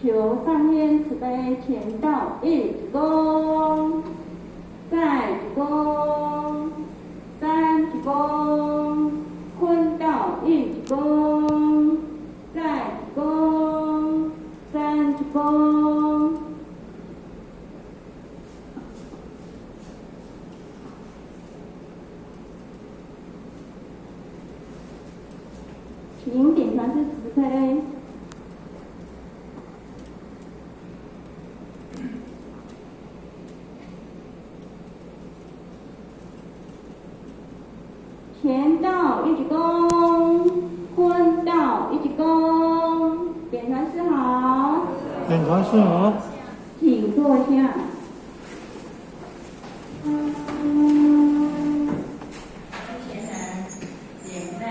求上天慈悲，前道一躬，再一躬，三鞠躬，坤道一躬，再一躬，三鞠躬。請點傳師慈悲。乾道一鞠躬，坤道一鞠躬。點傳師好。點傳師好。請坐下。各位賢人點讚，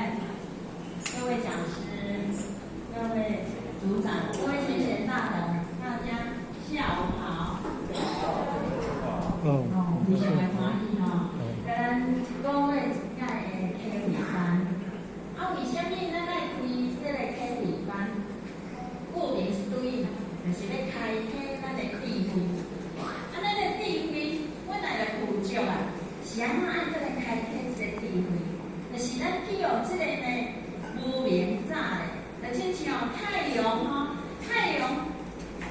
各位講師，各位組長，各位先賢大德，大家下午好。哦，非常的歡喜吼，咱一個月一屆的啟慧班。啊，為啥物咱愛開這个啟慧班？顧名思義，就是欲開啟咱的智慧。啊，咱的智慧本來就具足啊，是按怎愛閣來開啟這个智慧？就是咱去予這个呢無明罩咧，就親像太陽吼，太陽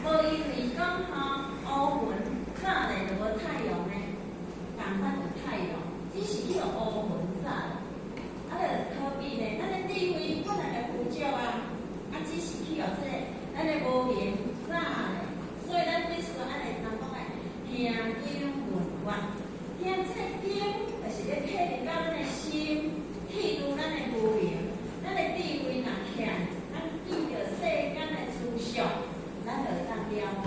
無因為講吼烏雲罩咧就無太陽呢，仝款有太陽，只是去予烏雲罩。啊，就好比呢，咱的智慧本來就具足啊，啊，只是去予這個咱的無明罩咧，所以咱必須愛來人講的聽經聞法，聽這个經就是咧體入到咱的心，去除咱的無明，咱的智慧若起來，咱見著世間的殊相，咱就會當了解。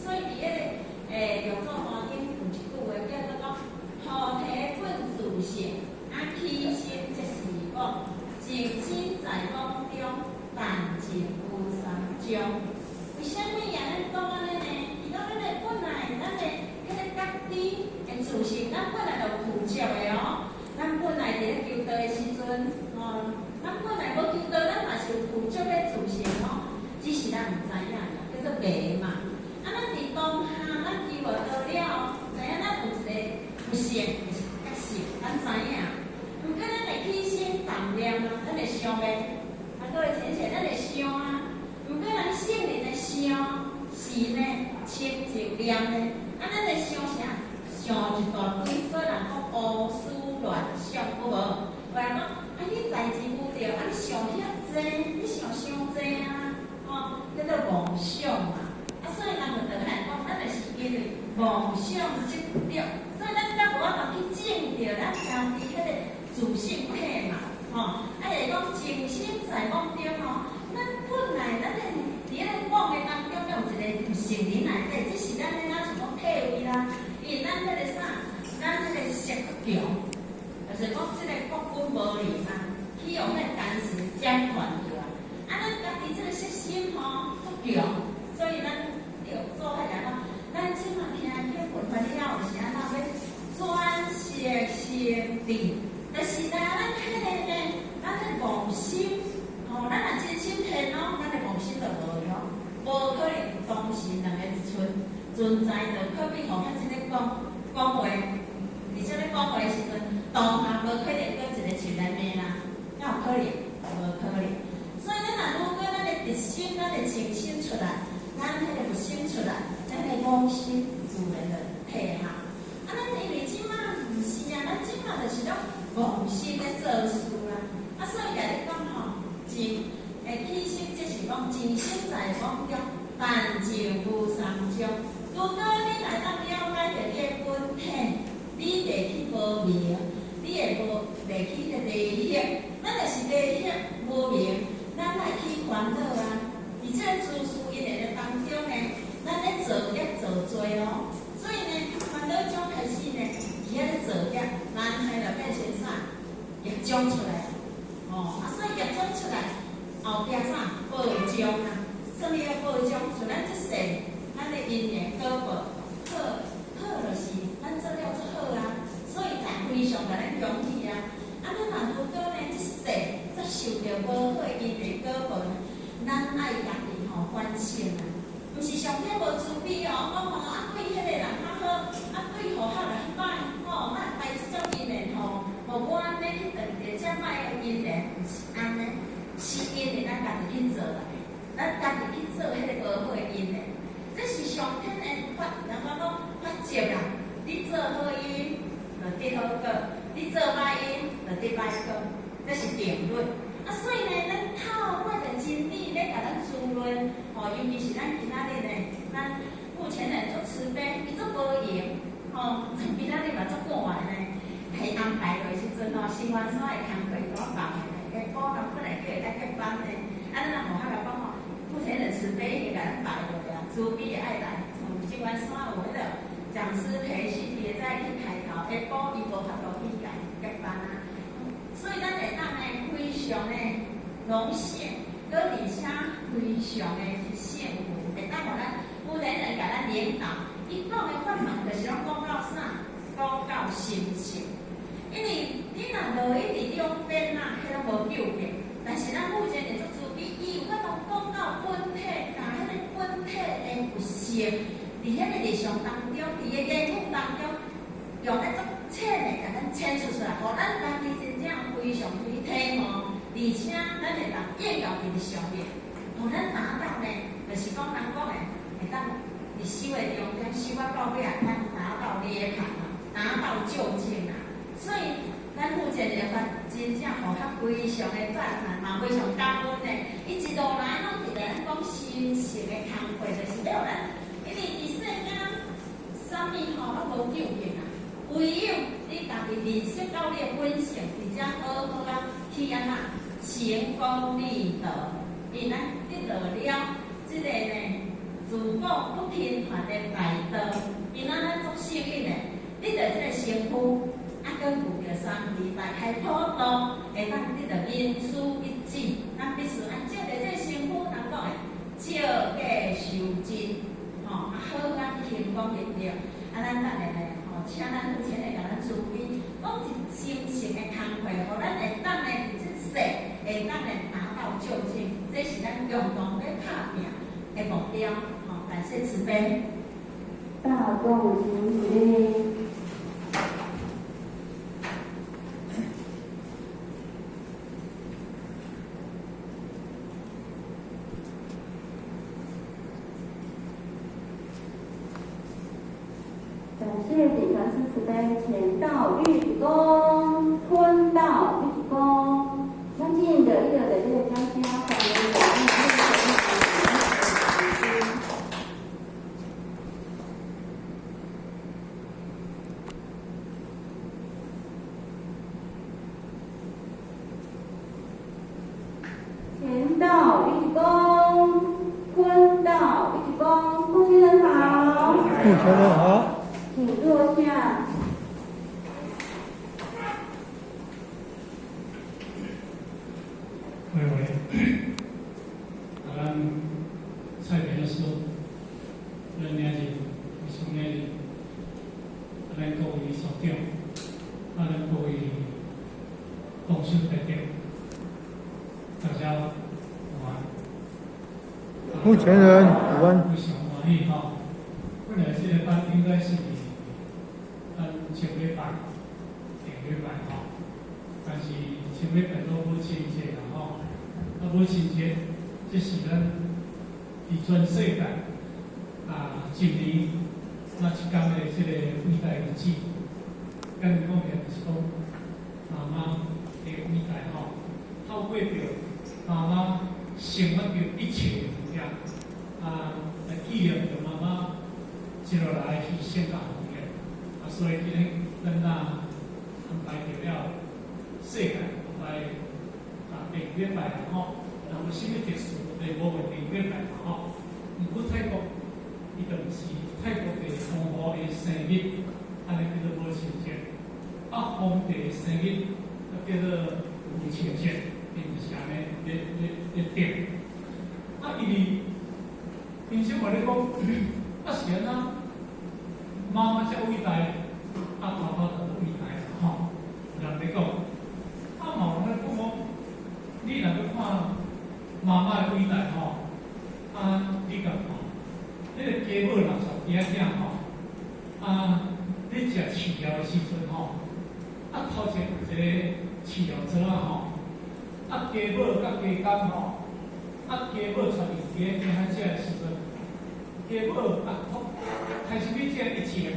所以佇彼个六祖壇經有一句話叫做講：菩提本自性，啊，起心即是妄，淨心在妄中，但淨無三中。為啥物啊？咱講按呢呢？伊講咱的本來，咱的彼个覺知的自性，咱本來就具足的哦。咱本來佇咧求道的時陣，吼，咱本來無求道，咱嘛是有具足的自性哦，只是咱毋知影，叫做迷嘛。啊，咱佇當下，咱求無道了後，知影咱有一个佛性，就是覺性，咱知影。毋過咱會起心動念啊，咱會想袂？啊，各位淺顯，咱會想啊。毋過咱聖人的想是呢清淨念的，啊，咱的想啥？想一大堆，所以人講胡思亂想，有無？有人講啊，你代誌無著，啊，你想遐濟，你想傷濟啊，吼，叫做妄想嘛。啊，所以人就倒來講，咱就是因為妄想執著，所以咱才無法度去證著咱家己彼個自性體嘛，吼。啊，會講淨心在妄中吼，咱本來咱的佇彼個妄的當中，有一個聖人內底，只是咱咧若像講體位啦，因為咱彼個啥，咱彼個色強，就是講這個國君無靈啊，去予彼个奸臣掌權去啊。啊，咱家己這個色心吼足強，所以咱六祖彼個講，咱這馬聽經聞法了後，是按怎欲轉色生智，但是呢，咱彼个呢，咱的妄心，吼，咱若真心現哦，咱的妄心就無去哦，無可能同時兩個存在，就可比吼，較真咧講講話，而且咧講話的時陣，當下無可能閣一个喙來罵人，哪有可能？無可能。所以咱若如果咱的直心、咱的靜心出來，咱彼個佛心出來，咱的妄心自然就退下。啊，咱因為這馬毋是啊，咱這馬就是攏妄心咧做事啊。啊，所以共你講吼，靜起心即是講靜心在妄中，但淨無三中。如果你若當了解著你的本體，你袂去無明，你會無袂去咧迷惑。咱若是迷惑無明，咱來起煩惱啊。佇這個諸事因緣的當中呢，咱咧造業造濟哦，所以呢，煩惱障開始呢，佇遐咧造業，難害就變成啥？業障出來，哦，啊，所以業障出來，後壁啥？報障啊，啥物叫報障？像咱這世，咱的因緣果報，好好就是咱做了足好啊，所以才非常共咱恭喜啊。啊，咱若如果呢，這世則受著無好的因緣果報呢，咱愛家己吼反省啊，毋是上天無慈悲哦，講吼啊對彼個人較好，啊對予較來歹吼，咱來這種因緣吼，予我按呢去斷著遮歹的因緣，毋是按呢，是因為咱家己去做來，咱家己去做彼個無好的因緣，這是上天的法，人講講法則啦。你做好因，就得好果；你做歹因，就得歹果，這是定律。啊，所以呢，咱透過這真理咧，共咱滋潤，吼，尤其是咱今仔日呢，咱目前呢足慈悲，伊足包容，吼，今仔日嘛足趕的呢，提安排落時陣吼，新元山的工課我放的呢，下晡人本來叫伊來結班呢，啊，咱若無法來講吼，目前的慈悲伊共咱排落啊，慈悲的愛來，從新元山有彼個講師培訓，伊會再去開頭，下晡伊無法度去共結班啊。所以咱會當呢非常的榮幸，閣而且非常的幸福，會當予咱有人來共咱領導。伊講的法門就是攏講到啥？講到心性。因為你若無一直兩邊啊，彼攏無究竟。但是咱目前的足慈悲，伊有法度講到本體，共彼個本體的佛性，佇彼個日常當中，佇個言語當中，用咧足淺的共咱闡述出來，予咱家己真正非常去體悟，而且咱會當應用佇日常面，予咱達到呢，就是講人講的，會當佇修的中間修啊到尾啊，咱達到涅槃啊，達到究竟啊。所以咱目前的法真正予較非常的讚嘆，嘛非常感恩的。伊一路來攏佇咧咱講心性的工課，就是欲予咱，因為佇世間啥物吼攏無究竟啊。唯有你家己認識到你的本性，佇遮好好啊去按怎成功立道，因咱得到了這個呢自古不平凡的大道，因咱咱做幸運的，得到這個身軀，啊，閣遇著三時大開普度，會當得到明師一指，咱必須按照著這個身軀，人講的照假修真，吼，啊好啊去行功立德，啊咱等下呢，吼，請咱父親來共咱慈悲，講一心性的工課，予咱會當呢佇這世會當呢達到究竟，這是咱共同咧拍拚的目標，吼，感謝慈悲。大眾行禮。感謝底團師慈悲，乾道玉躬，坤道玉躬，尊敬的一個的這個專家，歡迎我們乾道玉躬，坤道玉躬，父親人好，父親人好。請坐下。喂喂，啊，咱蔡平老師，咱領袖，非常領袖，啊，咱各位所長，啊，咱各位同修大德，大家午安。目前人午安。非常歡喜吼，本來這個班應該是咱前禮拜、頂禮拜吼，但是前禮拜都母親節啦吼，啊母親節，這是咱佇全世界啊一年那一工的這個偉大日子。簡單講起來就是講媽媽的偉大吼，透過著媽媽生發著一切的物件，啊來紀念著媽媽一路來犧牲佮奉獻。啊，所以今日咱若安排著了世界安排啊第二禮拜啦吼，若有啥物特殊，就無話第二禮拜嘛吼。毋過泰國伊就毋是泰國的皇后的生日，按呢叫做母親節。啊，皇帝的生日叫做父親節，𪜶就是按呢咧咧咧定。啊，因為平常話咧講，啊是按怎？媽媽遮偉大，啊爸爸就無偉大啦吼。有人咧講，啊嘛有人咧講講，你若欲看媽媽的偉大吼，啊你共看雞仔囝吼，啊，咧食飼料的時陣吼，啊頭前有一個飼料桌仔吼，啊雞母佮雞公吼，啊雞母帶著雞仔囝喺食的時陣，雞母啊開始欲食以前，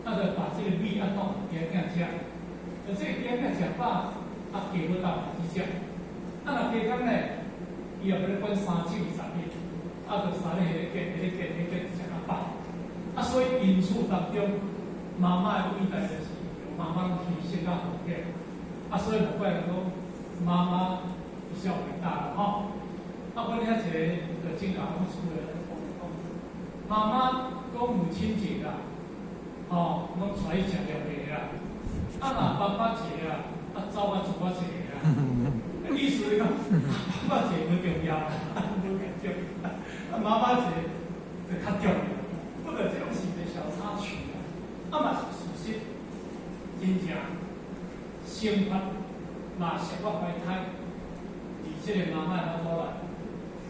啊就把這個米啊當雞仔囝食，就這個雞仔囝食飽，啊雞母斗去食，啊若雞公咧，伊也無咧管3七20日，啊就三日彼個結，彼個結，彼個結食較飽。啊，所以因此當中，媽媽的偉大就是媽媽攏犧牲較好點。啊，所以無怪講媽媽比較偉大啦吼。啊，阮遐一個就真𠢕講出來講講，媽媽講母親節啦，吼，攏帶去食料理啦。啊，若爸爸節啊，啊走啊做我一个啦。意思是講，爸爸節無重要，無咁重要，啊媽媽節就較重要。不過這攏是一個小插曲啦，啊嘛是事實，真正生發嘛是我懷胎，佇這個媽媽的肚內，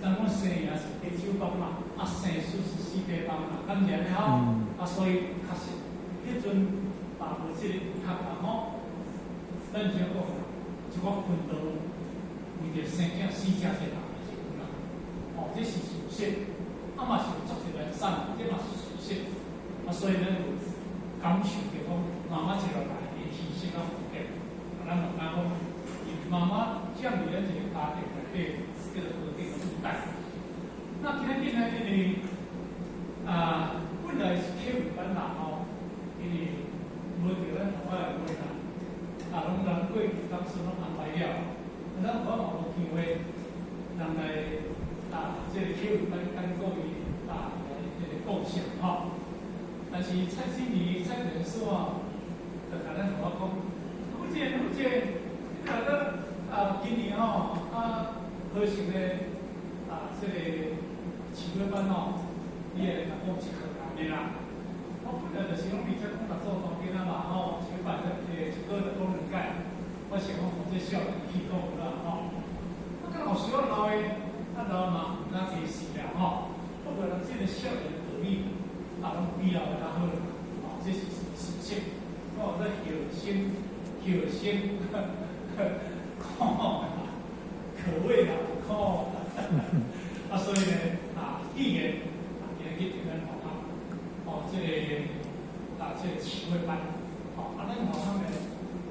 人講生也是白手幫嘛，啊生死是四界幫嘛，敢是按呢吼？啊所以確實，彼陣嘛無這個醫學啦吼，咱只講一寡訓導，為著生囝死這濟人是有啦，哦，這是事實，啊嘛是有足濟人散，這嘛是事實，啊所以咱有感受著講媽媽這落來的犧牲啊奉獻，啊咱嘛敢講，伊媽媽佔佇咱一個家庭內底叫做何等的偉大。那今仔日呢，因為啊，本來是體育班啦吼，因為無著咱同學的話啦，啊，攏人過去當時攏安排了，咱我嘛無機會人來啊，這個體育班跟各位啊來這個共享吼。但是蔡經理、蔡人士啊，就共咱同學講，福建福建，你若講啊，今年吼啊，和成的啊，這個啟會班吼，你會來講一課按呢啦。我本來就是講你才講六組當囡仔嘛吼，一禮拜才一個月就講兩擺，我想講吼，這少年去講有啦吼。啊，敢有時我老的，啊老嘛毋敢提示啦吼。不過人這個少年的道理，啊，攏比老的較好啦，吼，這是事實。我咧後生，後生，可可謂啦，可。啊，所以呢，啊，既然啊，今日去咱學校，哦，這個啊，這個啟會班，哦，啊，咱學校呢，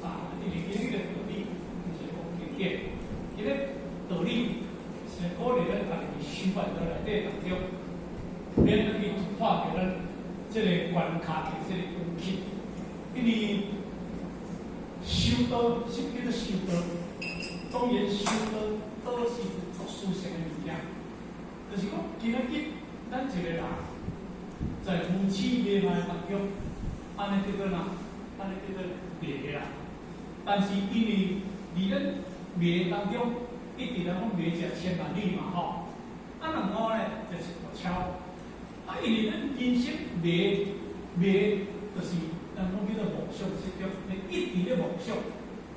啊，因為今日個道理，毋是講經典，這個道理是鼓勵咱家己修辦的內底當中，免去突破著咱這個關卡的這個勇氣，因為修道是叫做修道，當然修道道是作殊勝的物件，就是講今仔日咱一個人在無始未來當中，按呢叫做哪？按呢叫做迷啦。但是因為佇咱迷當中，一直來講迷食千萬里嘛吼，啊若悟呢就是大超。啊，因為咱人生迷迷，就是人講叫做夢想執著，你一直咧夢想，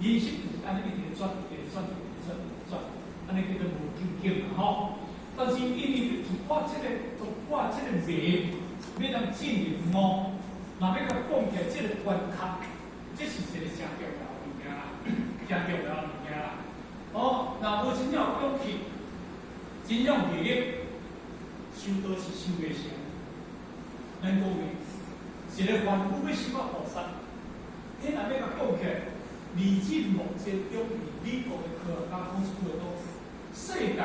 人生就是按呢一直咧轉，一直轉，一直轉，一直轉，按呢叫做無究竟嘛吼。但是因為你突破這個突破這個迷，欲通進入悟，若欲共講起來這個關卡，這是一個誠重要的物件啦，誠重要的物件啦。哦，若無真正有勇氣，真正毅力，修道是修袂成。咱講的，一個凡夫欲修到菩薩，彼若欲共講起來，李進目前中美國的科學家講一句話講，世界的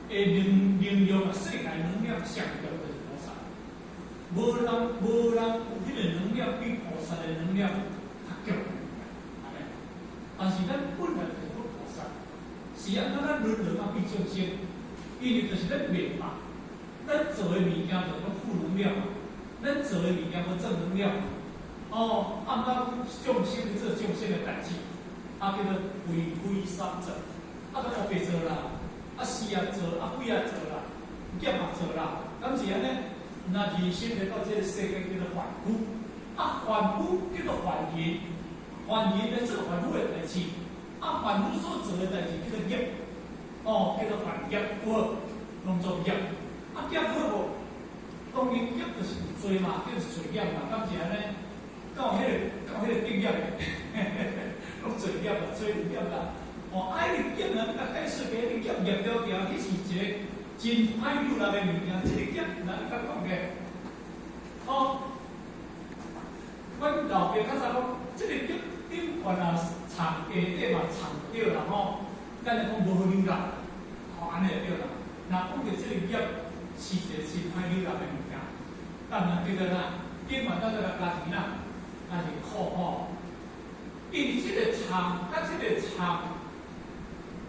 能量啊，世界能量上強就是菩薩，無人無人有彼個能量比菩薩的能量較強。但是咱本來就是佛菩薩，是按怎咱淪落啊變眾生？因為就是咱迷嘛，咱做的物件就攏負能量嘛，咱做的物件無正能量。哦，按怎眾生做眾生的代誌，啊叫做為非三做，啊閣烏白做啦，啊死也做，啊鬼也做啦，業也做啦，敢是按呢？那人生來到這個世間叫做凡夫，啊凡夫叫做凡人，凡人來做凡夫的代誌，啊凡夫所做的代誌叫做業，哦叫做凡業果，攏做業，啊業好無？當然業就是有罪嘛，叫做罪業嘛，敢是按呢？敢有彼個，敢有彼個定業的，攏罪業啦，罪有業啦。哦，愛你業呢，你共解釋給你業業了掉，彼是一個真歹扭來的物件。這個業，若你共講嘅，哦，阮老爸較早講，這個業頂懸啊，藏下底嘛藏著啦吼，咱就講無好扭啦，吼，按呢就對啦。若講著這個業是一個真歹扭來的物件，咱若叫做哪？頂懸咱這個家己啦，還是苦吼。因為這個藏，佮這個藏，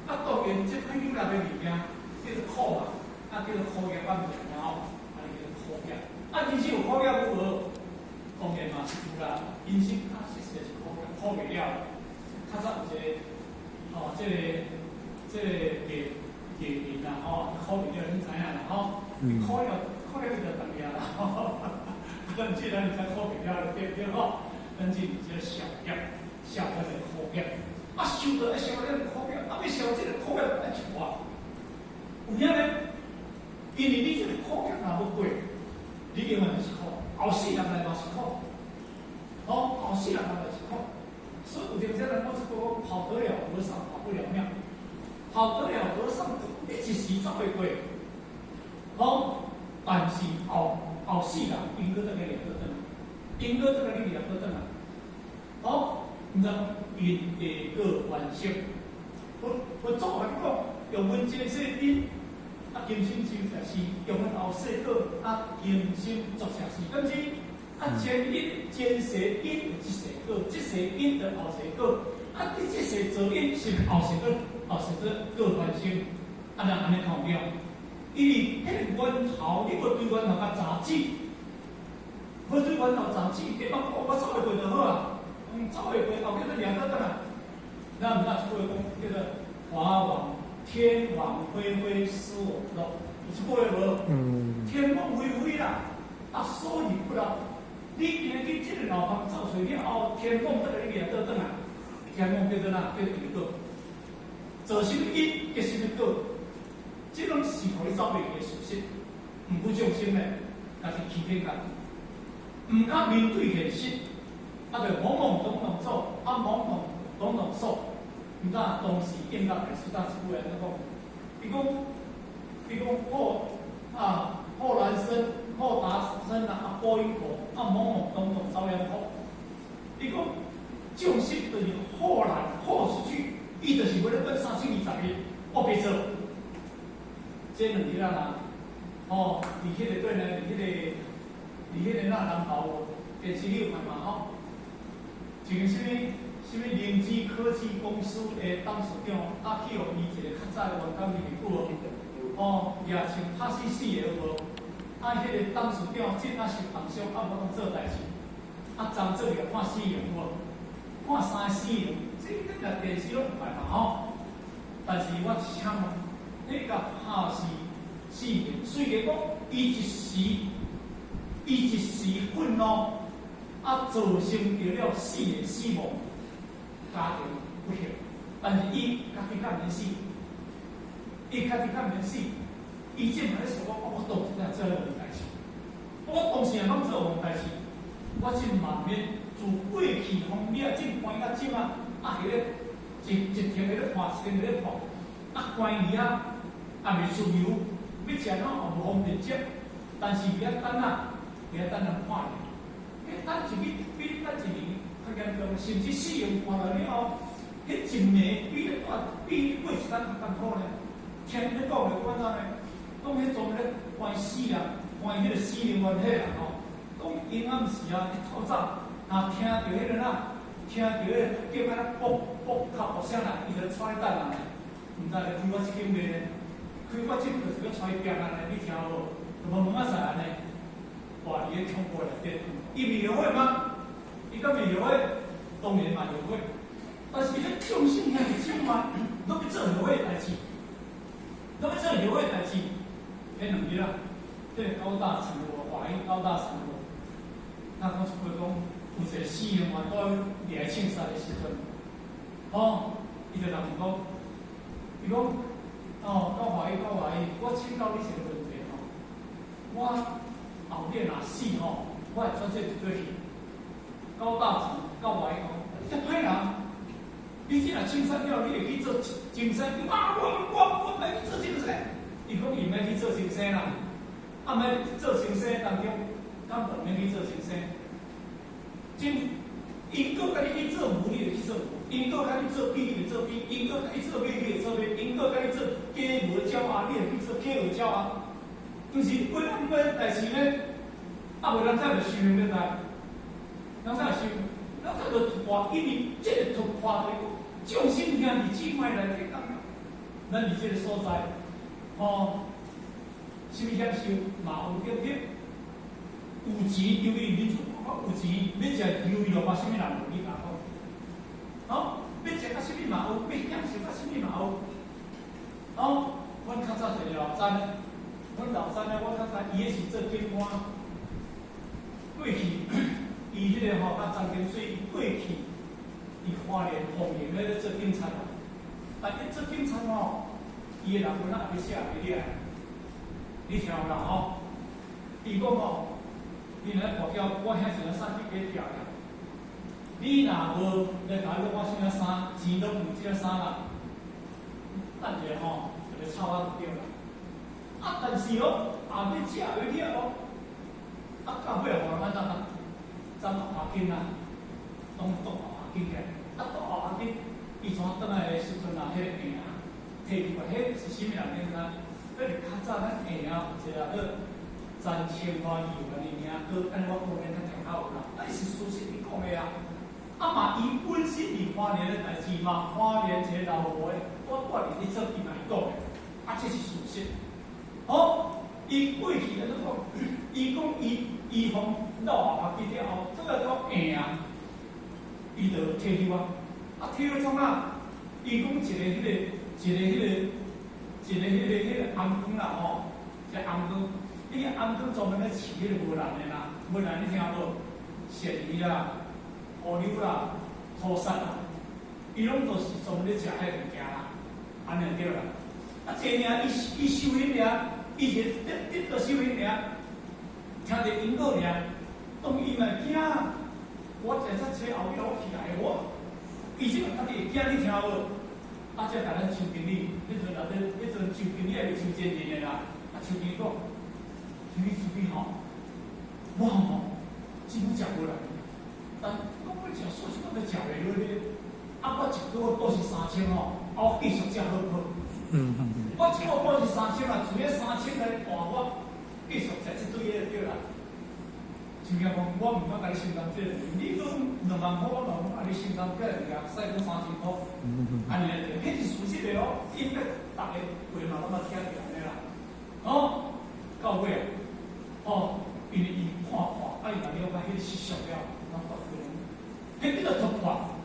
啊，當然這歹扭來的物件叫做苦嘛，啊，叫做苦業啊物件吼，啊，叫做苦業。啊，人生有苦業無？當然嘛是有啦，人生確實是苦業，苦袂了。較早有一個，吼，這個藝人啦，吼，苦袂了，恁知影啦，吼？苦了，苦了就當命啦，吼。咱這咱才苦袂了，對不對吼？咱這是這小業，小業的苦業。啊，受到愛受了苦業，啊，欲消這個苦業愛一寡。有影呢？因為你這個苦業若欲過，你永遠就是苦，後世人來嘛是苦，吼，後世人來嘛是苦。所以有陣時人講這個跑得了和尚跑不了廟，跑得了和尚，你一時走會過，吼，但是後後世人因閣再共你掠倒轉來，因閣再共你掠倒轉來，吼，毋知因地果還息，佛佛祖共你講，用阮前世因，啊，今生受者死，用阮後世果，啊，今生作者死，敢是？啊，前因前世因這世果，這世因得後世果，啊，你這世做因是後世果，後世果果還生，啊，若按呢看有對？因為彼個源頭，你無對源頭共查止，無對源頭查止，你講我走會過就好啊，嗯，走會過後壁閣掠倒轉來。咱毋知這句話講叫做華網天網恢恢，疏而不漏，有這句話無？天網恢恢啦，啊，疏而不漏。你今日去這個樓房走出了後，天網閣共你掠倒轉來，天網叫做哪？叫做因果。做啥物因，結啥物果，這攏是予你走袂去的事實。毋過眾生呢，家己欺騙家己，毋敢面對現實，啊，就懵懵懂懂做，啊，懵懵懂懂說。毋知當時應樂大師當一句話按怎講？伊講，伊講破啊，破難生，破達生啊，啊，破因果，啊，懵懵懂懂遭殃苦。伊講眾生就是豁然豁出去，伊就是欲咧過321日，我別做。這兩日啊，吼，佇彼個對呢，佇彼個，佇彼個那南投電視裡有看嘛吼，一個啥物啥物靈芝科技公司的董事長，啊去予伊一個較早的員工入去有無？吼，舉槍拍死四個有無？啊，彼個董事長真啊受重傷，啊無通做代誌，啊，昨做個判死刑有無？判三個死刑，這個電視攏有看嘛吼。但是我請問，你共拍死死刑，雖然講伊一時，伊一時憤怒，啊，造成著了四個死亡，家庭不幸，但是伊家己較免死，伊家己較免死，伊這嘛咧想講，我當時怎做遐代誌，我當時若攏做戇代誌，我這嘛免自過去方面這關較少啊，啊，彼個一一天咧判，一天咧判，啊，關伊啊，也袂自由，欲食喏也無方便食，但是伊遐等啊，佇遐等人判刑，彼等一日比等一年較嚴重，甚至死刑判落了後，彼一暝比咧比過一冬較艱苦呢。聽咧講的，我怎呢？講彼專門咧關死人，關彼個死刑犯彼人吼，講陰暗時啊，一透早，若聽著彼個哪，聽著彼個叫安呢卜卜敲卜聲啦，伊就跙咧等人呢。毋知咧開我這間袂呢？開我這就是欲跙伊壁按呢，你聽無？就無問仔使按呢，哇！佇咧恐怖內底，伊袂後悔嗎？伊敢袂後悔？當然嘛後悔。但是咧眾生兄弟姊妹，攏欲做後悔的代誌，攏欲做後悔的代誌。彼兩日啊，這個高大成無華語高大成無，他講一句講，有一個死刑犯在掠槍殺的時陣，吼，伊就人講，伊講，哦，高華語高華語，我請教你一個問題吼，我後日若死吼，我會轉世一過去。到大錢到外講，你這歹人，你這若清算了，你會去做精生？啊，我毋愛去做精生。伊講伊毋愛去做精生啦，啊，毋愛做精生當中，敢毋免去做精生？真，因果共你去做牛，你就去做牛；因果共你做豬，你就做豬；因果共你做馬，你就做馬；因果共你做雞鵝鳥仔，你就去做雞鵝鳥仔。毋是幾仔款代誌呢？啊，無人才就修行了代，人才修，人才就突破，因為這個突破就是眾生兄弟姊妹內底當中，咱佇這個所在，吼，啥物享受嘛有得得，有錢由於你做，有錢欲食牛肉嘛，啥物人無你講好，吼，欲食較啥物嘛有，欲享受較啥物嘛有，吼，阮較早一個老詹，阮老詹呢，我較早伊彼是做警官。過去，伊彼個吼，佮張金水，伊過去，佇花蓮鳳形咧做警察啊。但伊做警察吼，伊的人本來也欲寫袂了，你聽有啦吼？伊講吼，你若跋筊，我遐一領衫去給掉了。你若無來共我講我啥物衫，錢攏有這領衫啦。等下吼，就來臭我就對啦。啊，但是哦，也欲食袂了哦。啊，到尾互人按怎啊？斬後頸啊，當剁後頸起來，啊剁後頸，伊怎轉來的時陣啊，彼個病啊，提入來，彼是啥物人你知影？彼是較早咱下啊，有一個叫詹清華議員的名，閣按呢我講的較聽較有啦。啊，伊是事實伊講的啊。啊嘛，伊本身佇花蓮的代誌嘛，花蓮一個老母的，我住佇咧做，伊嘛會講的，啊，這是事實。好，伊過去按怎講？伊講伊伊予老阿媽記了後，這個講硬啊，伊就退休啊。啊，退休創啊？伊講一個彼個，一個彼個，一個彼個彼個紅光啦吼，一個紅光，彼個紅光專門咧飼彼個無難的啦，無難你聽無？鱔魚啦、烏溜啦、土鱔啦，伊攏都是專門咧食彼個物件啦，按呢對啦。啊，這爾伊伊修行爾，伊是得得到修行爾，聽著因果爾，當伊嘛會驚。我食遮濟後尾我起來我，伊這個家己會驚，你聽無？啊，這共咱邱經理，彼陣內底，彼陣邱經理還未邱前任的啦。啊，邱經理講，經理出去吼，我吼真好食無來，但講欲食素食，我欲食袂落咧。啊，我一個月報酬3000吼，啊，我繼續食好無好？我一個月報酬三千啊，除咗三千來換我繼續食這堆个就對啦。就講我毋敢共你承擔這個，你講2萬塊，我嘛講啊，你承擔這個物件，使講3000塊，按呢對，彼是事實的哦，應該逐个話嘛攏捌聽著按呢啦。哦，到尾啊，哦，因為伊看破，啊伊若了解彼個實相了，攏大可能，彼叫做突破，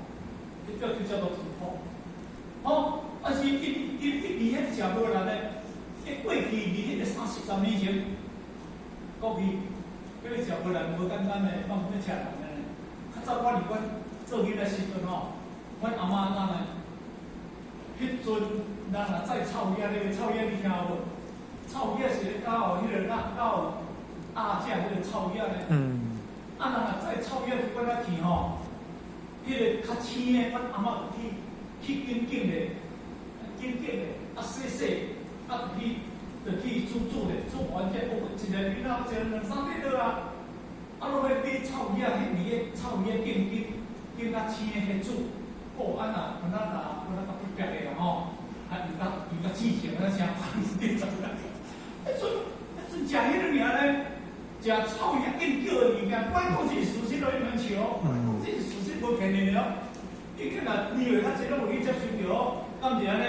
彼叫就叫做突破。哦，啊是伊伊伊佇彼食無力咧，伊過去佇彼個30、40年前，過去。彼個食無力無簡單的，放咧食人的。較早我佇阮做囡仔時陣吼，阮阿嬤哪呢？彼陣人若載臭魚仔咧，臭魚仔你聽無？臭魚仔是咧教彼個咱教鴨食彼個臭魚仔咧。啊，人若載臭魚仔去阮遐去吼，彼個較青的，阮阿嬤就去去揀揀咧，揀揀咧，啊洗洗，啊就去。就去煮煮咧，煮完這，哦，一個囡仔一個兩三塊落啊，啊，攏欲買臭魚仔，彼年的臭魚仔揀揀揀較青的彼煮，哦，啊若敢若若敢若較隔壁的吼，啊又較又較淺性，啊啥，你知影？彼陣彼陣食彼个爾咧，食臭魚仔揀叫的物件，我講這是事實咯，你毋通笑哦，這是事實，無騙人的哦。你看若年歲較濟，攏有去接受著哦，敢毋是按呢？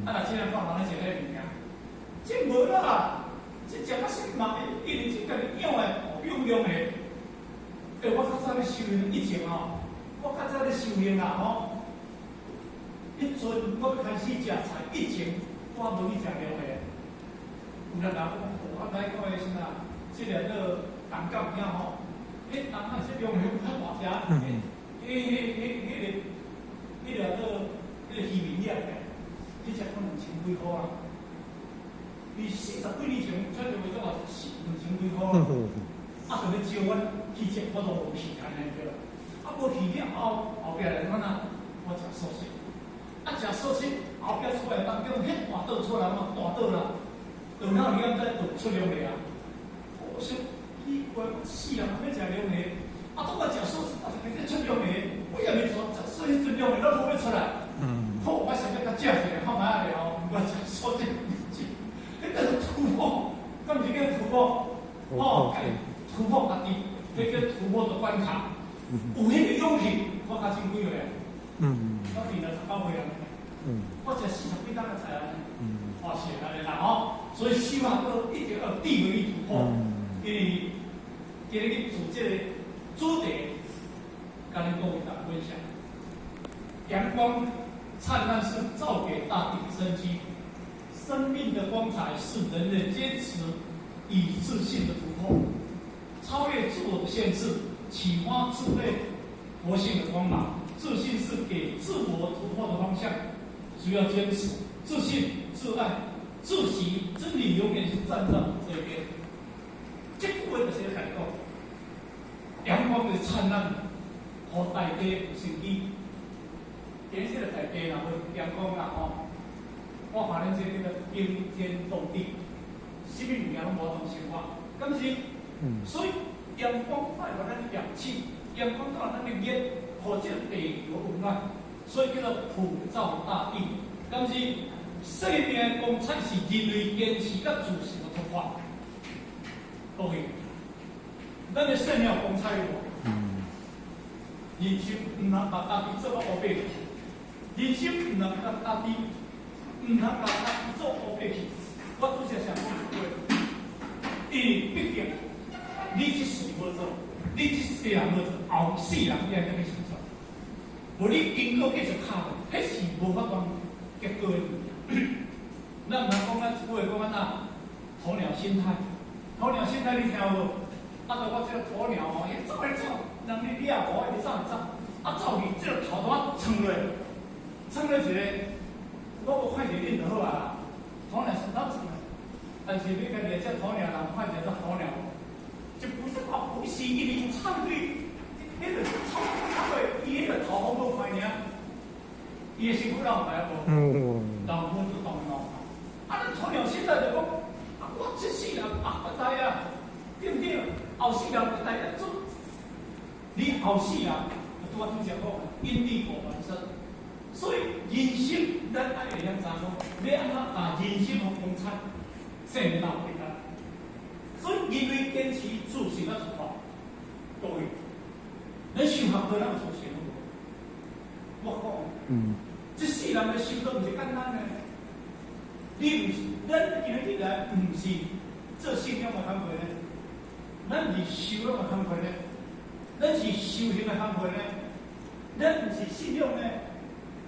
啊，若這樣講，人咧食彼個物件。這無啦，這食較啥物嘛？因為這家己養的，養養的。欸，我較早咧修行以前吼，我較早咧修行啦吼。彼陣我欲開始食菜，以前我無去食龍蝦。有人人講，我來講的啥？這個叫東港有影吼？彼東仔這龍蝦較大隻，彼、彼、彼、彼個、彼個叫彼個漁民養的，彼隻可2000幾箍啦。伊40幾年前，出就賣做四2000幾箍。箍，啊，就欲招阮去食，我都無去按呢對。啊，無去了後，後壁來怎啊？我食素食，啊，食素食，後壁出來當中，彼大桌出來嘛，大桌啦，頓後你敢知就出兩個啊？我說奇怪，我死人欲食兩个，啊，當我食素食，啊，就變出兩個，我也沒說食素食出兩个，都無欲出來。好，我想欲共食一下看覓仔咧吼，我食素食，彼叫做突破，敢毋是叫突破？哦，突破家己，彼叫突破的關卡。有彼个勇氣，我較真幾歲啊？我今年19歲啊。我食40幾冬的菜啊。哦，是按呢啦吼，所以修學都一定要智慧去突破。因為今日去做這个主題，共恁各位來分享。陽光燦爛是照給大地生機，生命的光彩是人類堅持與自信的突破，超越自我的限制，啟發智慧活性的光芒。自信是給自我突破的方向，只要堅持自信、自愛、自信，真理永遠是站在我這邊。這句話就是咧講，陽光的燦爛，予大地有生機。點這個大地若無陽光啦吼，我看恁這個驚天動地，啥物物件攏無法度生活，敢是？所以陽光帶予咱的氧氣，陽光帶予咱的熱，予這個地球溫暖，所以叫做普照大地，敢是？生命的光彩是人類堅持佮自信的突破。各位，咱的生命有光彩無？人生毋通共家己做到烏白去，人生毋通共家己，毋通共家己做烏白去。我拄才想講一句話，因為畢竟你這世無做，你這世人無做，後世人你愛怎麼想做？無你經過繼續敲，彼是無法度結果的問題。咱毋通講咱一句話講按怎？鴕鳥心態，鴕鳥心態你聽無？啊，著我這個鴕鳥吼，伊走會走，人咧掠我，伊走會走，啊走去這個頭拄仔衝落，衝落一个，我無看著恁就好啊。鴕鳥心態衝落，但是你家己這鴕鳥人看著這鴕鳥，就不是啊，不是一直唱對，彼個衝衝落，伊彼個頭風無快爾，伊的身軀哪有知影無？人分就動腦。啊，咱鴕鳥心態就講，啊，我這世人啊，不知啊，對毋對？後世人不知來做，你後世人，拄我拄才講，因力果還生。所以人生，咱愛會曉知講，欲按怎把人生予光彩，生命哪有簡單。所以人類堅持自信的突破，各位，咱修學課咱有自信無？我講，這世人的修都毋是簡單的。你毋是，咱今日來毋是做信仰的工課呢，咱是修養的工課呢，咱是修行的工課呢，咱毋是信仰呢。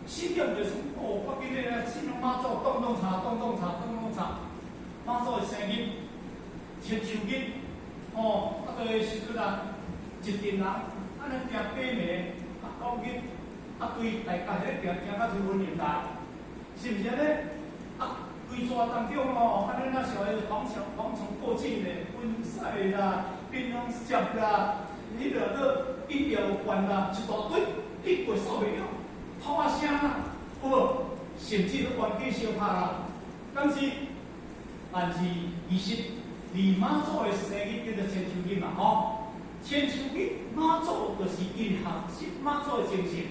信仰就是哦，我記得咧，信仰媽祖動動茶，動動茶，動動茶，媽祖的生日，千秋日，哦，啊，個時陣啊，一陣人，按呢行八暝，啊，九日，啊，規大家彼個行行到推雲來，是毋是按呢？啊，規逝當中哦，按呢若像彼蝗蟲過境的，薰屎啦，檳榔汁啦，彼個閣飲料罐啦，一大堆，你過掃袂了，炮仔聲啦，有無？甚至都冤家相拍啦。但是，但是其實，佇媽祖的生日叫做千秋日嘛，吼。千秋日媽祖就是因學習媽祖的精神，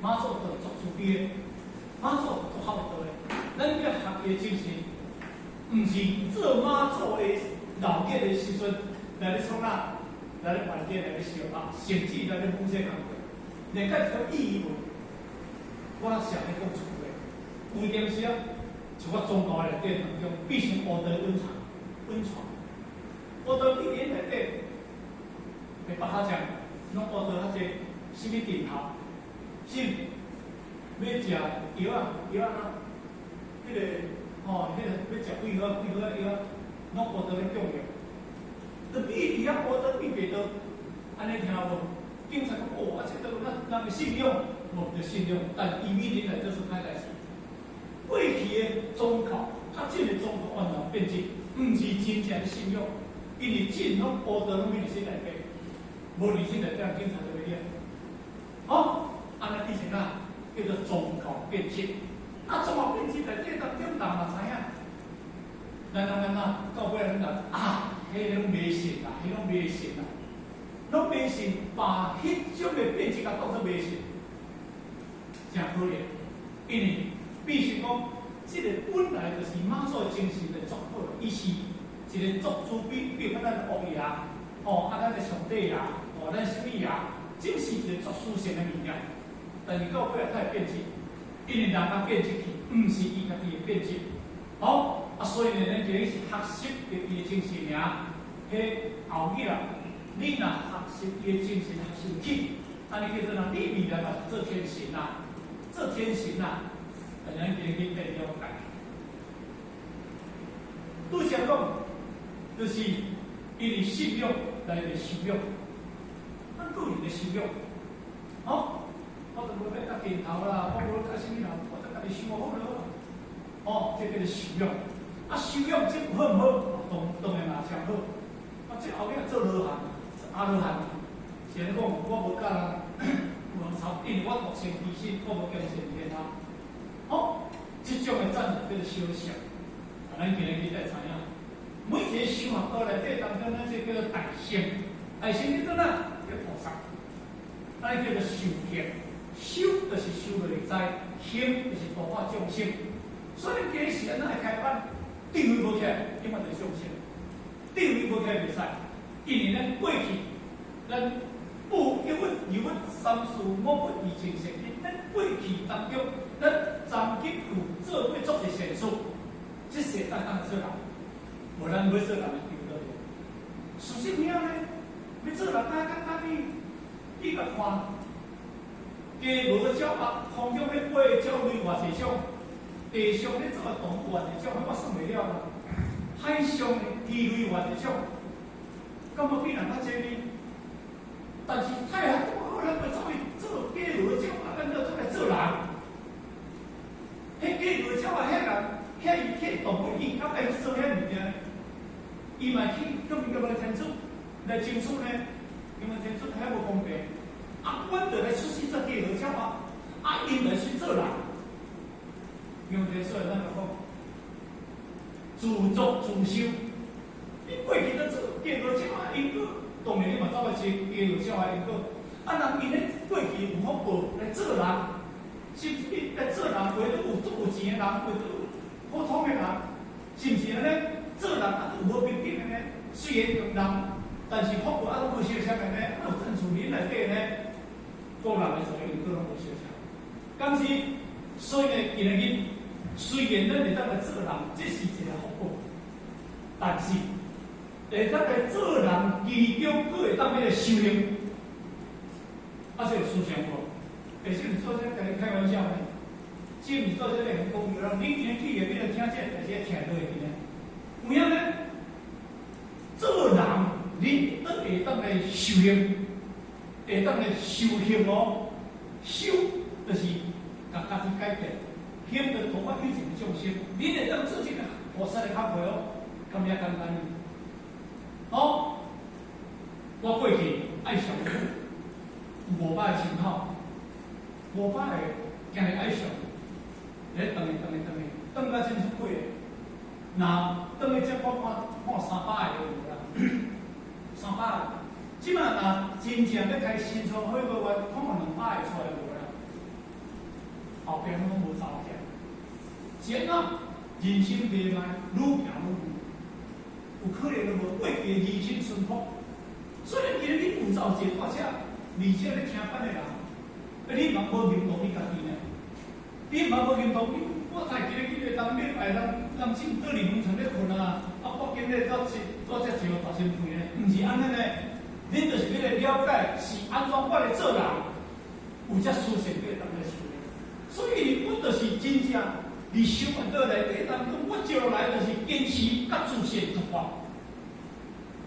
媽祖就足慈悲的，媽祖足孝道的。咱欲學伊的精神，毋是做媽祖的鬧熱的時陣來咧創啥，來咧冤家來咧相拍，甚至來咧侮辱工課，連個一意義無。我常咧講一句話，有當時啊，像我宗教內底當中，必須烏道蘊藏，蘊藏，烏道秘典內底，袂別較講，攏烏道較濟，啥物陣頭，是欲食藥仔，藥仔啊，彼個吼，彼個欲食幾號幾號藥仔，攏烏道咧供應。就秘佇遐烏道秘袂到，按呢聽無？警察講哦，啊，這個咱人的信仰，無著信仰，但伊每年來做出歹代志。過去的宗教，較這個宗教完全變質，毋是真正的信仰。因為種攏報道攏佇心內底，無佇心內底，警察就袂了。哦，按呢變成啥？叫做宗教變質。啊，宗教變質內底當中人嘛知影，咱人按怎到尾咱人啊，彼個攏迷信啦，彼攏迷信啦，攏迷信，把彼種的變質共當做迷信，誠可憐。因為必須講，這個本來就是媽祖的精神的作好，伊是一個作主比，比如講咱王爺，吼，啊，咱的上帝爺，吼，咱啥物爺，這是一個作殊勝的物件。但是到尾仔會變質，因為人較變質去，毋是伊家己會變質。好，啊，所以呢，咱今日是學習伊的精神爾，彼後日啊，你若學習伊的精神學習去，按呢叫做啥？你未來嘛是做天神啊，做天神啊。但咱今日去了解。拄才講，就是因為信仰來來修養，咱個人的修養，好，我就無欲甲鏡頭啦，我無欲啥物啦，我就家己修好了。哦，這叫做修養。啊，修養這好毋好？當當然嘛誠好。啊，這後尾做羅漢，阿羅漢，是按呢講，我無佮人有人吵，因為我獨善其身，我無共善天下。好，這種的讚叫做修相。啊，咱今日去才知影，每一個修學道內底當中，咱這叫做大乘。大乘叫做啥？叫菩薩。咱叫做修行，修就是修內在，行就是度化眾生。所以今日是按怎來開班？智慧無起來，永遠就是眾生。智慧無起來袂使，因為咱過去，咱不一物二物三事五物二情善因，咱過去當中，咱曾經有做過足濟善事，這世當當做人，無咱欲做人的丟倒去。事實爾呢，欲做人較簡單呢，你共看，雞毛鳥鴨，空中咧飛的鳥類偌濟種，地上咧做的動物偌濟種，我算袂了啦。海上的魚類偌濟種，敢無比人較濟呢？但是太陽好，咱欲走去做雞毛鳥鴨，咱就出來做人。彼雞毛鳥鴨彼人，遐伊彼動物，伊敢會去做遐物件？伊嘛去叫伊叫來天主來爭取呢？因為天主遐無公平。啊，阮就來出世做雞毛鳥鴨，啊，𪜶來去做人。因為天主咱就講，自作自受。你過去咧做雞毛鳥鴨，因果當然你嘛走來做雞毛鳥鴨因果。啊，人𪜶咧過去有福報來做人，是毋是？來做人，為都有足有錢的人，為都有普通的人，是毋是按呢？做人啊，都有無平等的呢？雖然人，但是福報啊，攏無相像的呢？啊，有政治人內底呢，個人的所因果攏無相像。敢是，所以呢，今日雖然咱會當來做人，這是一個福報，但是會當來做人，其中閣會當欲來修行，啊，這有思想無？欸，這毋是做這共你開玩笑呢？這毋是做這個很講究啦。你今日去下邊聽這個代誌，聽落去呢？有影呢？做人，你都會當來修行，會當來修行哦。修就是共家己改變，行就度化有情眾生。你會當做這個菩薩的工課哦，敢遐簡單？哦，我過去愛上有500個親口，500個今日愛上，咧轉去轉去轉去，轉到真出幾個。若轉去這我看看300個就有啦，300個。這馬若真正欲開新創好個話，可能200個出來無啦。後壁攏無走起來。是按怎？人心迷茫，愈行愈有，有可能都無過去的人心淳樸。所以今日你有走一個大車，而且咧聽班的人，啊，你嘛無認同你家己呢？你嘛無認同你？我台今日去個當禮拜，人人進倒靈魂床咧睏啊，啊，北京咧走吃走遮上大身份呢？毋是按呢呢，恁就是欲來了解是按怎我來做人，有遮殊勝欲當來修煉。所以，阮就是真正佇修行道內底當中，我接落來就是堅持佮自信出發。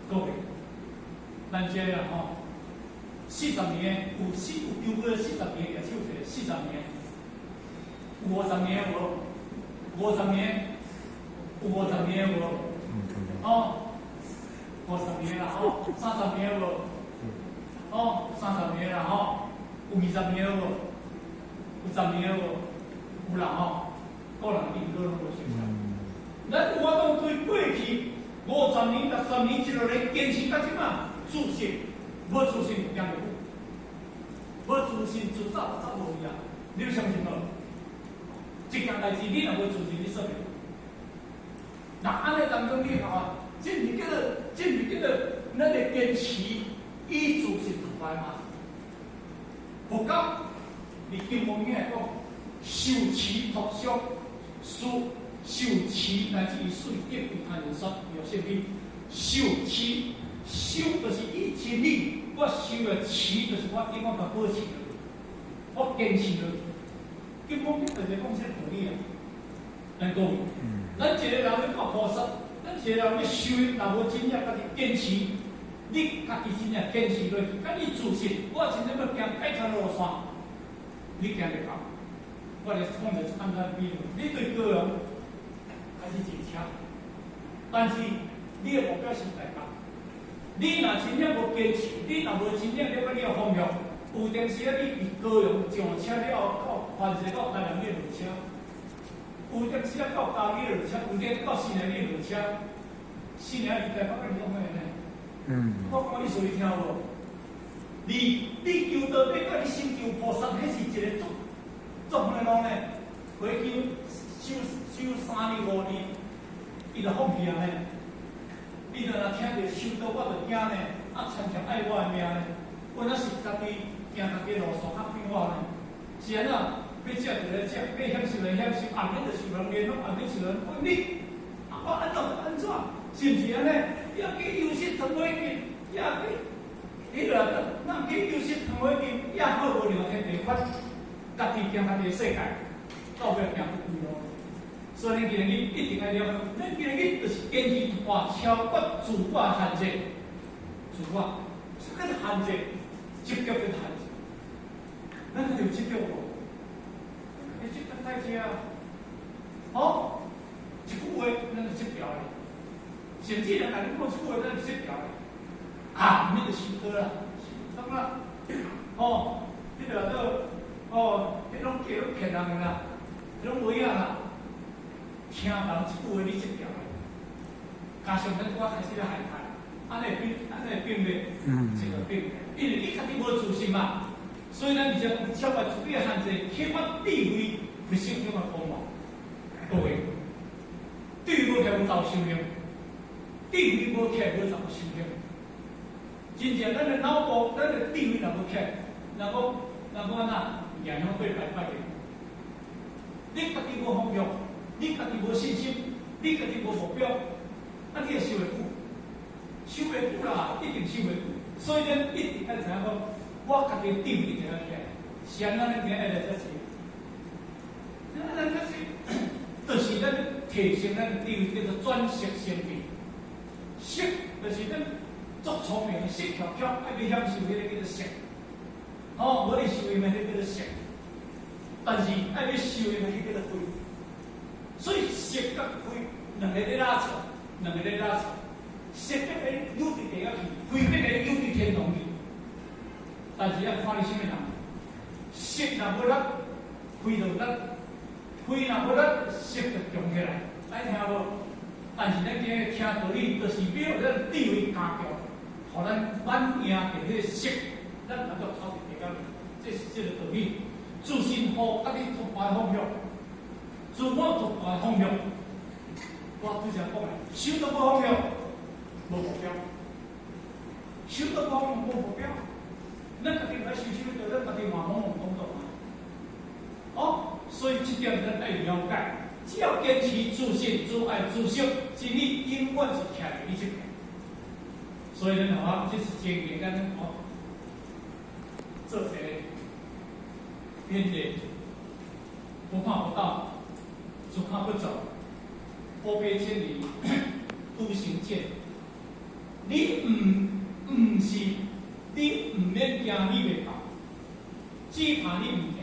各位，咱這啊吼，40年有四有超過40年，舉手者四十年，有50年無？五十年，有50年無？哦， 50年啦吼，30年無？哦，三十年啦吼，有20年無？有十年無？有啦吼，個人因果攏無相仝。咱有法度對過去50年、60年一路來堅持到這馬，自信，無自信行袂久，無自信自走走無去啊！你有相信無？一件代誌你若無自信，你做袂久。那按呢當中你看，這毋是叫做，這毋是叫做咱的堅持以自信突破嗎？佛教佇金剛經來講，受持脫俗，受受持乃至於四諦為他人說，有性非。受持修就是以真理，我修的持就是我永遠共保持落去，我堅持落去。金剛經就是講這個道理啊。咱講，咱一個人欲到菩薩，咱一個人欲修，若無真正家己堅持，你家己真正堅持落去，佮你自信，我真正欲行解脫路線，你行會到。我來講一個簡單比喻，你對高雄開始坐車，但是你的目標是台北。你若真正無堅持，你若無真正了解你的方向，有陣時啊，你佇高雄上車了後，到番石到台南你落車；有陣時啊，到嘉義落車；有陣到新營你落車。新營離台北較遠呢。我講意思你聽無？你求道欲佮你成就菩薩，彼是一個足足遠的路呢。回去修修3年5年，伊就放棄啊呢。伊就若聽著修道，我就驚呢。啊，親像愛我的命呢。我若是家己行家己路線較快活呢。是按怎？欲食就來食，欲享受來享受，暗暝就受人聯絡，暗暝受人管理。啊，我按怎就按怎，是毋是按呢？抑去游食糖果金，抑去彼個咱去游食糖果金，抑好無量天地法，家己行家己的世界，到尾行不歸路。所以，咱今日一定愛了解，咱今日就是堅持突破超越自我限制，自我，啥叫做限制？執著叫做限制。咱有執著無？會執著太濟啊！哦，一句話，咱就執著咧。甚至人共你講一句話，咱就執著咧。啊，你就修道啦，修道啦。哦，彼個做，哦，彼攏假攏騙人的啦，彼攏無影啦。聽人一句話，你執著咧。加上咱拄仔開始咧害怕，按呢會變，按呢會變袂？這個變，因為你家己無自信嘛。所以咱而且超越自己的限制，啟發智慧，去生長的光芒。各位，智慧無起來無走修行，智慧無起來無走修行。真正咱的腦部，咱的智慧若無起來，若講若講按怎，贏向對白白的。你家己無方向，你家己無信心，你家己無目標，啊，你會修會久？修袂久啦，一定修袂久。所以咱一定愛知影講，我家己智慧一定愛起來，是按怎咱今日愛來遮濟？咱來遮濟，就是咱提升咱的智慧，叫做轉識成智。識就是咱足聰明，識巧巧，愛欲享受彼个叫做識。哦，無你受用的彼叫做識，但是愛欲受用的彼叫做慧。所以識佮慧兩个咧拉扯，兩个咧拉扯。識欲共你誘佇地獄去，慧欲共你誘佇天堂去。但是要看你啥物人，識若無力，慧就力；慧若無力，識就強起來。愛聽無？但是咱今日聽道理，就是欲咱智慧加強，予咱挽贏著彼个識，咱能夠頭佇地獄去。這是這個道理。自信予家己突破方向，自我突破方向。我拄才講的，修道無方向，無目標；修道無方向，無目標。咱家己毋愛修修道，咱家己嘛懵懵懂懂啊。哦，所以這點咱愛了解。只要堅持自信、自愛、自惜，真理永遠是徛佇你這邊。所以咱話，這是真簡單哦。做一個邊界，不怕不到，只怕不走。闊別千里，獨行健。你毋是，你毋免驚你袂到，只怕你毋行。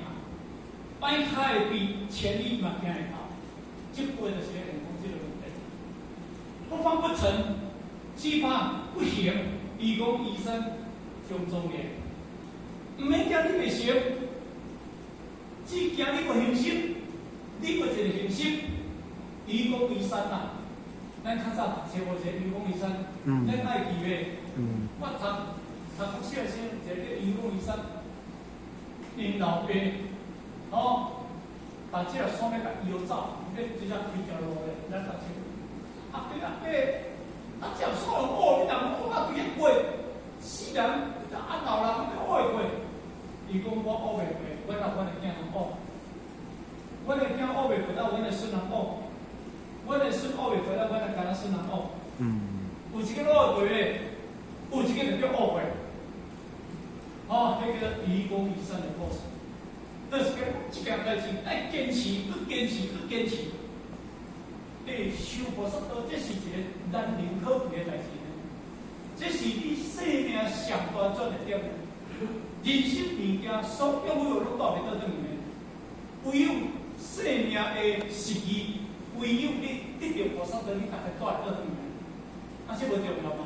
擺跤會飛，千里嘛行會到。這句話就是咧講這個問題。不方不成，只怕不行，愚公移山中庄嚴。毋免驚你袂成，只驚你無恆心，你無一個恆心。愚公移山啊，咱較早讀冊無一個愚公移山，咱愛記袂？我讀讀國小時，一個叫愚公移山，𪜶老爸哦，把這個山欲共搖走，欲直接開條路咧，咱讀冊。阿伯阿伯，啊，這山挖，你若挖到對遐過，死人，啊老人欲挖會過。伊講我挖袂過，我甲阮的囝人挖，阮的囝挖袂過，啊，阮的孫人挖，阮的孫挖袂過，啊，阮的囝仔孫人挖。有一个挖會過的，有一個就叫挖過。哦，彼叫做愚公移山的故事。就是講這件代誌愛堅持，閣堅持，閣堅持。欸，修菩薩道，這是一個難能可貴的代誌呢。這是你生命上大轉捩點。人生物件，所有有攏帶袂倒轉去呢。唯有生命的時機，唯有你得著菩薩道，你才會帶會倒轉去。啊，這無重要嗎？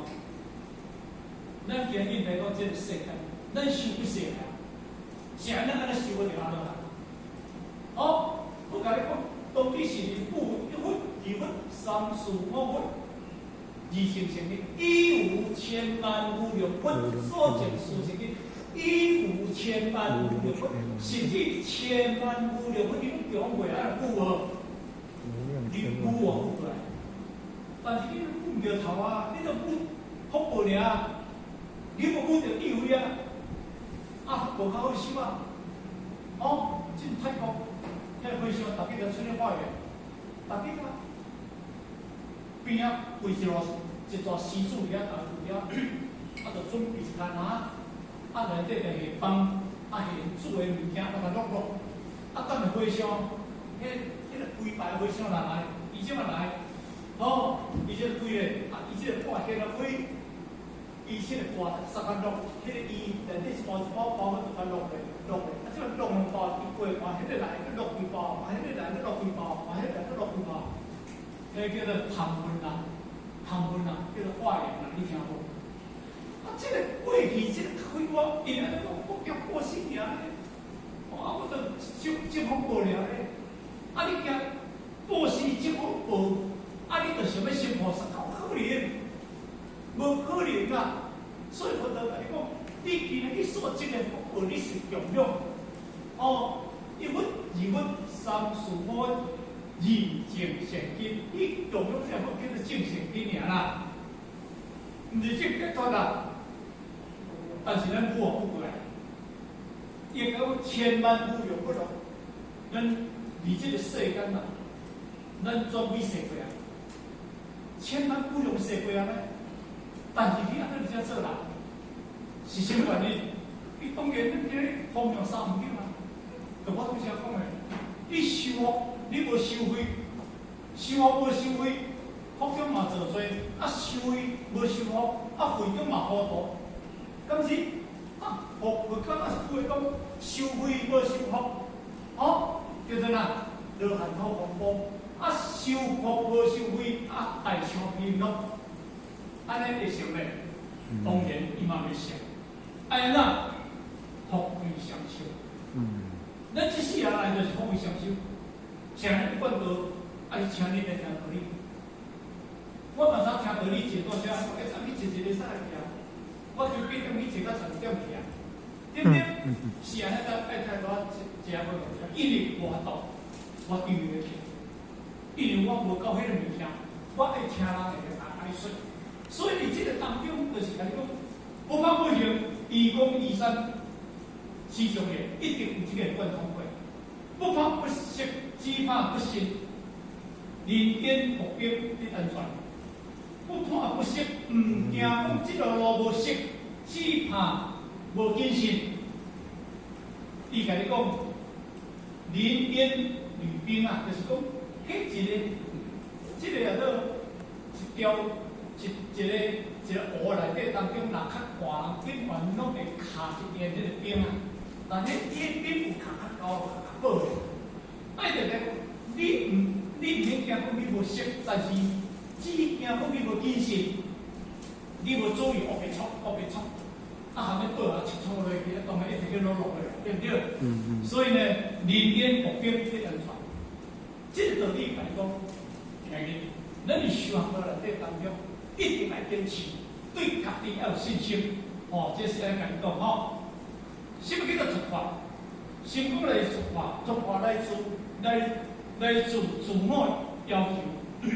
咱今日來到這個世間，咱修幾世啊？是按呢按呢修就按呢啦。哦，我共你講，當彼時不一佛、二佛、三四五佛，二乘善根，以無千萬無量佛所證殊勝根，以無千萬無量佛，甚至千萬無量佛，你攏講過啊？有無？你有無過來？但是你悟毋著頭啊，你著悟福報爾，你無悟著智慧啊，啊，無較好修啊。哦，進泰國，遐個和尚，逐日就出咧化緣，逐日啊，邊仔跪一落一座獅子遐，逐日遐，啊，就準備一間啊，啊內底就下飯，啊下煮的物件，啊共落落，啊等下和尚，彼個跪拜和尚若來，伊這馬來，哦，伊這個跪咧，啊，伊這個掛彼個火，伊這個掛三間落，彼個伊內底一包一包包，就共落咧，落咧，啊，這個落兩包，伊過換彼個來，閣落幾包，換彼個來，閣落幾包，換彼個來，閣落幾包，彼叫做談問啦，談問啦，叫做化緣啦，你聽無？啊，這個過去這個開我，因按呢講，我驚過死爾咧，啊，我就積積福報爾咧，啊，你驚布施積福報，啊，你就想欲成菩薩，哪有可能？無可能啊！所以佛陀共你講，你今日你所積的福報，你是共享。哦，一佛、二佛、三四五佛，二證善根，你共享這個叫做證善根爾啦，毋是證解脫啦。但是咱無不過來，伊講千萬無量不落，咱佇這個世間啊，咱轉幾世過啊？千萬無量世過啊呢？但是你按呢這做人，是啥物原因？你當然你今日方向三毋對啊！就我拄才講的，你修福，你無修慧，修福無修慧，福中嘛造罪；啊，修慧無修福，啊，慧中嘛糊塗。敢是？啊，佛佛感覺是話講修慧無修福，哦，叫做哪？羅漢土風波。啊，修福無修慧，啊，大象貧落，按呢會成袂？當然伊嘛袂成。按怎？福慧雙修。咱這世人來就是福慧雙修，請恁灌道，還是請恁來聽道理？我嘛知聽道理坐倒遮，我計早起坐一个使來聽，我就8點去坐到12點去啊，對不對？是按呢，愛聽我食無聽，因為無法度，我當然會聽，因為我無夠彼个物件，我愛聽人的來說，所以佇這個當中，就是共你講，不怕不行，愚公移山，是上的一定有這個貫通過。不怕不識，只怕不信。人間薄冰得安全，不怕不識，毋驚講這條路無識，只怕無謹慎。伊共你講，臨煙履冰啊，就是講，彼一個，這個叫做一條一一個一個湖內底當中，若較寒，永遠攏會卡一點彼個冰啊。但彼彼冰有卡較厚、較薄的。愛著咧，你毋免驚講你無識，但是只驚講你無謹慎。你無注意，烏白錯，烏白錯，啊，含咧倒啊，切錯落去，當然一直去落落去，對毋對？嗯。所以呢，人言目標得安怎？這個道理來講，兄弟，咱佇修行內底當中，一定愛堅持，對家己要有信心。哦，這是按呢共你講吼。什麼叫做突破？成功來突破，突破來自來來自自我要求。